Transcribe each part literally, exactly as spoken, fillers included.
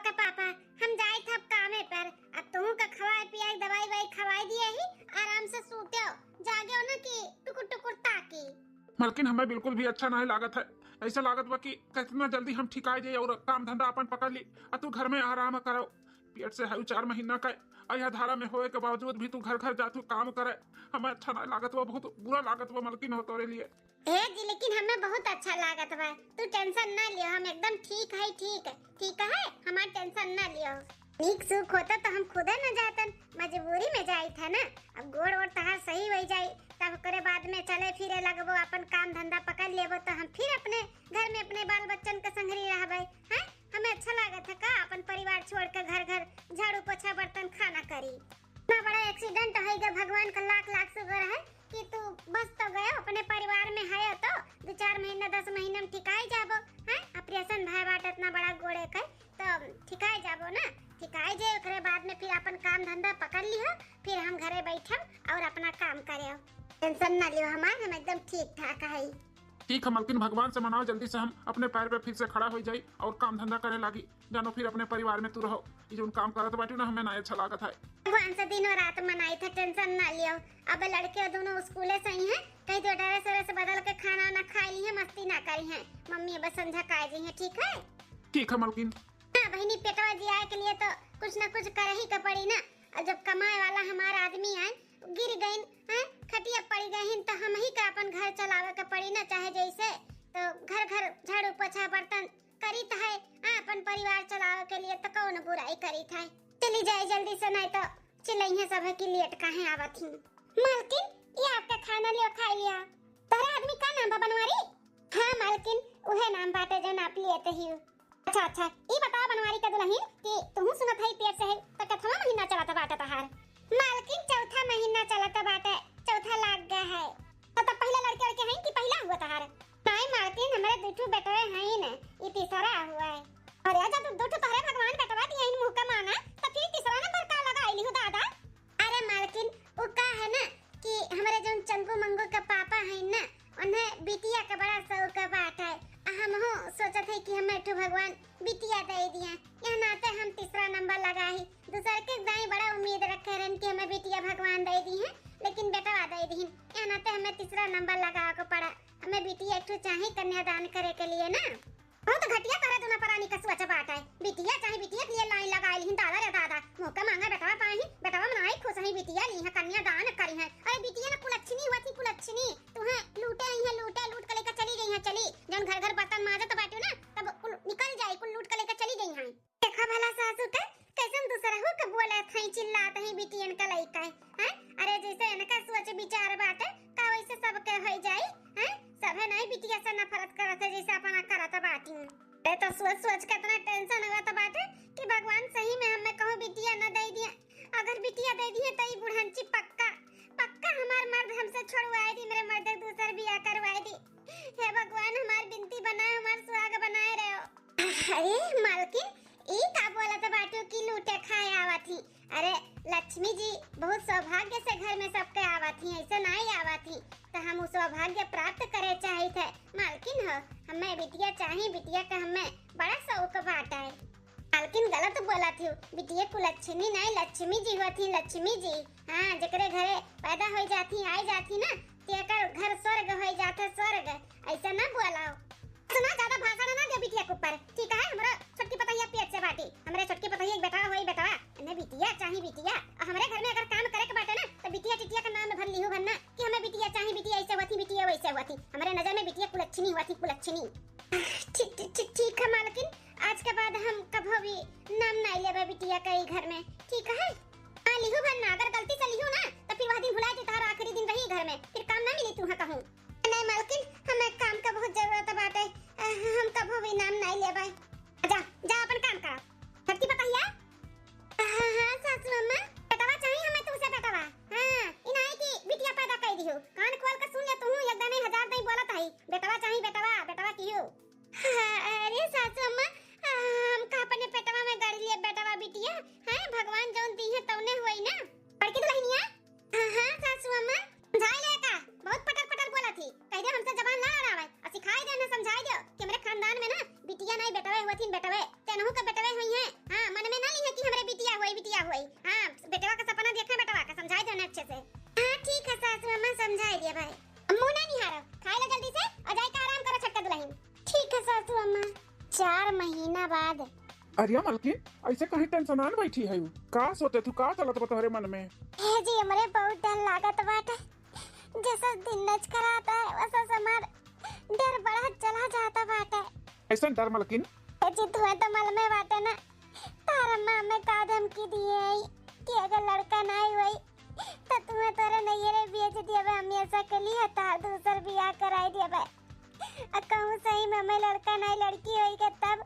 का पापा, हम जाइत हब कामे पर, अब तुहू का खवाए पियाए, दवाई वाई खवाई दिए ही, आराम से सूत्यो, जाग्यो ना कि टुकुर टुकुर ताकी। मलकिन, हमें बिल्कुल भी अच्छा नहीं लागत है। ऐसा लागत बा कि कितना जल्दी हम ठिकाई जाई और काम धंधा अपन पकड़ ली, और तू घर में आराम करो। पेट से है चार महीना का, और यह धारा में होए के बावजूद भी तू घर घर जातू काम करे। हमें अच्छा नहीं लागत बा, बहुत बुरा लागत बा मलकिन हो तोरे लिए। ए जी, लेकिन हमें बहुत अच्छा लागत बा, तू tension ना लियो, हम एकदम ठीक है, ठीक है, ठीक है, हमार tension ना लियो। नीक सुख होता तो हम खुदे न जातन, मजबूरी में जाइत है ना। अब गोड़ वोड़ तहार सही होइ जाई, तब ओकरे बाद में चले फिरे लगबो, अपन काम धंधा पकड़ लेबो, तो हम फिर अपने घर में अपने बाल बच्चन के संगरी रहबे। हैं, हमें अच्छा लागत है का अपन परिवार छोड़ के घर घर झाड़ू पोछा बर्तन खाना करी? इतना बड़ा accident होइ गया, भगवान का लाख लाख शुक्र है कि तू बच तो गयो, अपने परिवार में है तो दो चार महीना, दस महीना में ठिकाई जाबो। हैं, operation भय बाटे इतना बड़ा गोड़े के, तो ठिकाई जाबो ना, ठिकाई जे, ओकरे बाद में फिर अपन काम धंधा पकड़ लिहो, फिर हम घरे बैठम और अपना काम करे। Tension ना लियो हमार, हम एकदम ठीक ठाक है। ठीक है मलकिन, भगवान से मनाओ, जल्दी से हम अपने पैर पे फिर से खड़ा हो जाई और काम धंधा करे लागी। जानो, फिर अपने परिवार में तू रहो। ये जोन काम करत बाटू ना, हमें ना अच्छा लागत है। भगवान से दिनों रात मनाई थे, tension ना लियो। अब लड़के दोनों स्कूले से आई हैं, कहीं तो dress व्रेस बदल के खाना ना खाई ली है, मस्ती ना करी हैं। मम्मी अब संझा का आ जाई हैं, ठीक है? ठीक है मलकिन। हाँ बहिनी, पेटवा जियाए के लिए तो कुछ ना कुछ करही के पड़ी ना। और जब कमाए वाला हमार आदमी आए, गिर गइन, हैं, खटिया पड़ गइन, तो हम ही का अपन घर चलावे के पड़ी ना, चाहे जैसे। तो घर घर झाड़ू पोछा बर्तन करीत है, हाँ, अपन परिवार चलावे के लिए तो कौन बुराई करीत है। चली जाए जल्दी से, नहीं तो चिल्लाइहे सब है कि late काहे आवत ही। मालकिन, ये आपका खाना लियो, खाई लिया। तोहरा आदमी का नाम बा, बनवारी? हाँ मालकिन, उहे नाम बाटे जौन आप लेते ही। अच्छा अच्छा, ई बताओ बनवारी का दुल्हन कि तुहू सुनत है पेट से है, तो कतवा महीना चलत बाटे तहार? मालकिन, चौथा महीना चलत बाटे, चौथा लाग गया है। तो तब पहले लड़के लड़के हैं कि पहला हुआ तहार? नहीं मालकिन, हमारे दू ठो बेटवे हैं न, ई तीसरा हुआ है। अरे जब दू ठो तोहरे भगवान बेटवा दिए हैं मुँह का मांगा, तो फिर तीसरा नंबर का लगा आइली हो दादा? अरे मालकिन, उ का है ना कि हमरे जौन चंगू मंगू के पापा हैं ना, उन्हें बिटिया के बड़ा शौक बाटे। आ हमहू सोचत है कि हमें ठो भगवान बिटिया दे दिए। यह नाते हम तीसरा नंबर लगा ही। दूसर के दाई बड़ा उम्मीद रखे रहन कि हमें बिटिया भगवान दे दी है, लेकिन बेटवा दे दी। यह नाते हमें तीसरा नंबर लगावे के पड़ा। हमें बिटिया एक ठो चाही कन्यादान करे के लिए ना। बहुत घटिया तरह दुना परानी का सोच बाटे। बिटिया चाही बिटिया के लिए line लगा ली दादा रे दादा। मुँह का मांगा बेटवा पाही, बेटवा मनाई खुश ही बिटिया ली है, कन्यादान करी है। अरे बिटिया ना कुलच्छनी हुआ थी, कुलच्छनी। तुहें लूटे आई है, लूटे, लूट के लेकर चली गई है, चली। जौन घर घर बर्तन माजत बाटू ना, तब कुल निकल जाई, कुल लूट के लेकर चली गई है। देखा भला सासू के, कैसन दूसरहू के बोलत हई, चिल्लात हई बिटियन का लइका है, हैं? अरे जैसे इनका सोच विचार बाटे, का वैसे सबके होई जाई, हैं? सभे नहीं बिटिया से नफरत करत है जैसे अपना करत बाटी। अरे तो सोच सोच के इतना tension होत बाटे कि भगवान सही में हमें कहूँ बिटिया न दे दिए। अगर बिटिया दे दिए तो ई बुढ़ंची पक्का, पक्का हमार मर्द हमसे छोड़वाए दी, मेरे मर्द के दूसर बियाह करवाए दी। हे भगवान, हमार बिनती बनाए, हमार सुहाग बनाए रहो। अरे मालकिन, ई का बोलत बाटू कि लूटे खाए आवत ही? अरे लक्ष्मी जी बहुत सौभाग्य से घर में सबके आवत ही, ऐसे नाई आवत ही। तो हम उ सौभाग्य प्राप्त करे चाहित है। मालकिन हो, हमें बिटिया चाही, बिटिया का हमें बड़ा शौक बाटे। मालकिन गलत बोलत ही, बिटिया कुलच्छनी नाई, लक्ष्मी जी होत ही, लक्ष्मी जी। हाँ, जेकरे घरे पैदा होई जात ही, आई जात ही ना, तेकर घर स्वर्ग होई जात है, स्वर्ग। ऐसा ना बोलाओ। सुना, ज्यादा भाषण ना दे बिटिया के ऊपर, ठीक है? हमरा छोटकी पतोहिया पेट से बाटी, हमरे छोटकी पतोहिया एक बेटा होई बेटवा, इन्हें बिटिया चाही बिटिया। और हमरे घर में अगर काम करे के बाटे ना, तो बिटिया टिटिया के नाम में भर लिहू भर ना कि हमें बिटिया चाही, बिटिया ऐसे हुआ थी, बिटिया वैसे हुआ थी। हमरे नजर में बिटिया कुलच्छनी हुआ थी, कुलच्छनी। ठीक, ठीक, ठीक, ठीक है मालकिन, आज के बाद हम कभो भी नाम नहीं लेबे बिटिया का ई घर में, ठीक है? हाँ, लिहू भर ना, अगर गलती से लिहू ना, तो फिर वह दिन भुला जे तोहरा आखिरी दिन रही घर में, फिर काम ना मिली तुहा कहूँ। नहीं मालकिन, हमें काम का बहुत जरूरत बाटे, अ, हम कभो भी नाम नहीं लेबे। जा, जा अपन काम करा। छोटकी पतोहिया? हाँ, हाँ, सासू अम्मा, बेटवा चाही हमें तुमसे बेटवा। हाँ, ई नहीं कि बिटिया पैदा कर दिहू। कान खोल के सुन ले तू, एक दाई नहीं हजार दाई बोलत है, बेटवा चाही बेटवा, बेटवा किहू। हाँ, अरे सासू अम्मा, आ, हमका अपने पेटवा में गड़ लिए बेटवा बिटिया, हैं? भगवान जौन दी है तौने होई ना। बड़की दुल्हनिया? हाँ, हाँ, सासू अम्मा। समझाई ले का? बहुत पटर पटर बोला थी। कह दे हमसे जबान ना लड़ावे। और सिखाई दे ना, समझाई दे कि हमरे खानदान में ना बिटिया नहीं बेटवे हुआ थी, बेटवे। तेनहू के बेटवे हुई हैं। हाँ, बिटिया होई। हाँ, बेटवा का सपना देखे, बेटवा का समझाई देना अच्छे से। हाँ ठीक है सासू अम्मा, समझाई दिया भाई। अब मुँह ना निहारो, खाए लो जल्दी से और जाए के आराम करो छोटका दुल्हन। ठीक है सासू अम्मा। चार महीना बाद। अरे मलकिन, ऐसे कहीं टेंशनान बैठी है? का सोचे तू, का चलत बा तोहरे मन में? हे जी, हमरे बहुत डर लागत बाटे। जैसा दिन नजकराता है, वैसा हमार डर बढ़त चला जाता बाटे। ऐसा डर मलकिन? हे जी, तुहे तो मालूमे बाटे ना, तार अम्मा हमें का धमकी दिए है कि अगर लड़का नहीं होई तो तुम्हें तोरे नैहरे भेज दिया बे, हम ऐसा के लिए तार दूसर बियाह कराई दिया बे। आ कहूँ सही में हमें लड़का नहीं लड़की होई के तब,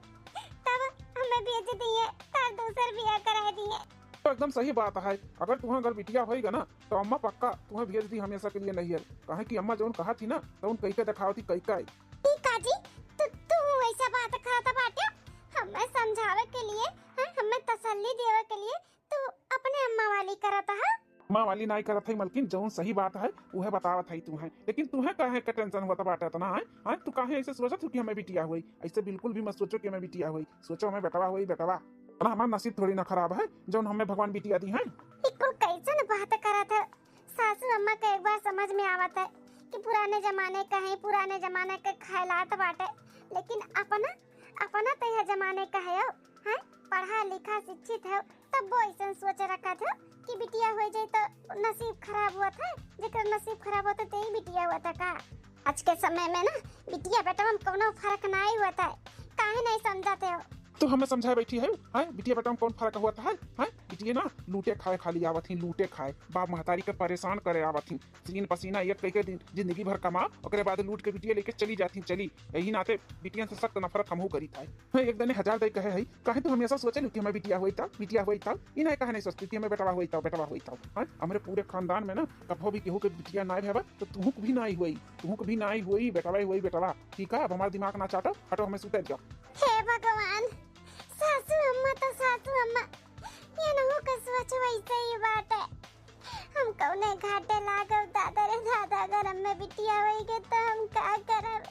तब हमें भेज दिए, तार दूसर बियाह कराई दिए। तो एकदम सही बात है, अगर तुम्हें अगर बिटिया होई गा ना तो अम्मा पक्का तुम्हें भेज दी हमेशा के लिए नैहर। काहे कि अम्मा जौन कहा थी ना तौन कई के दिखावत ही, कई का। ई काजी, तू, तू ऐसा बात करत बाटे? हमें समझावे के लिए, हैं, हमें तसल्ली देवे के लिए तू अपने अम्मा वाली करत है? अम्मा वाली नाई करत है मलकिन, जौन सही बात है उहे बतावत है तू है। लेकिन तू है काहे के टेंशन होत बाटे इतना है? हैं, तू काहे ऐसे सोचत हो कि हमें बिटिया होई? ऐसे बिल्कुल भी मत सोचो कि हमें बिटिया होई। सोचो हमें बेटवा होई, बेटवा। इतना हमार नसीब थोड़ी ना खराब है जौन हमें भगवान बिटिया दी है। ई कुल कैसन बात करत है? सासू अम्मा के एक बार समझ में आवत है कि पुराने जमाने का है, पुराने जमाने के खैलात बाटे, लेकिन अपना, अपना तो यह जमाने का है हो, हैं? पढ़ा लिखा शिक्षित है, तब वो ऐसन सोच रखत हो कि बिटिया हो जाए तो नसीब खराब हुआ था, जेकर नसीब खराब होता ते ही बिटिया हुआ था का? आज के समय में ना बिटिया बेटवा में कोनो फर्क नहीं होता है, काहे नहीं समझाते हो? तू हमें समझाए बैठी है, हैं? बिटिया बेटवा में कौन फर्क होता है, हैं? बिटिया ना लूटे खाए खाली आवत ही, लूटे खाए, बाप महतारी के परेशान करे आवत ही, सीन पसीना एक कई के दिन जिंदगी भर कमा, ओकरे बाद लूट के बिटिया लेके चली जात ही, चली। यही नाते बिटियन से सख्त नफरत हमहू करी था। हैं, एक दने हजार दई कहे है, काहे तू हमेशा सोचे लू कि हमें बिटिया होई था, बिटिया होई था, ई नहीं कहा नहीं सोचती कि हमें बेटवा होई था, बेटवा होई था। हैं, हमरे पूरे खानदान में ना कभो भी केहू के बिटिया नाई भेबा तो तुहुक भी नाई होई, तुहुक भी नाई होई, बेटवा होई, बेटवा। ठीक है, अब हमारा दिमाग ना चाटो, हटो, हमें सुते जाओ। हे भगवान, सासू अम्मा तो सासू अम्मा, ये नहु के सोच वैसे ही बाटे। हम कौने घाटे लागब दादा रे दादा, अगर हमें बिटिया होई गए तो हम का करब?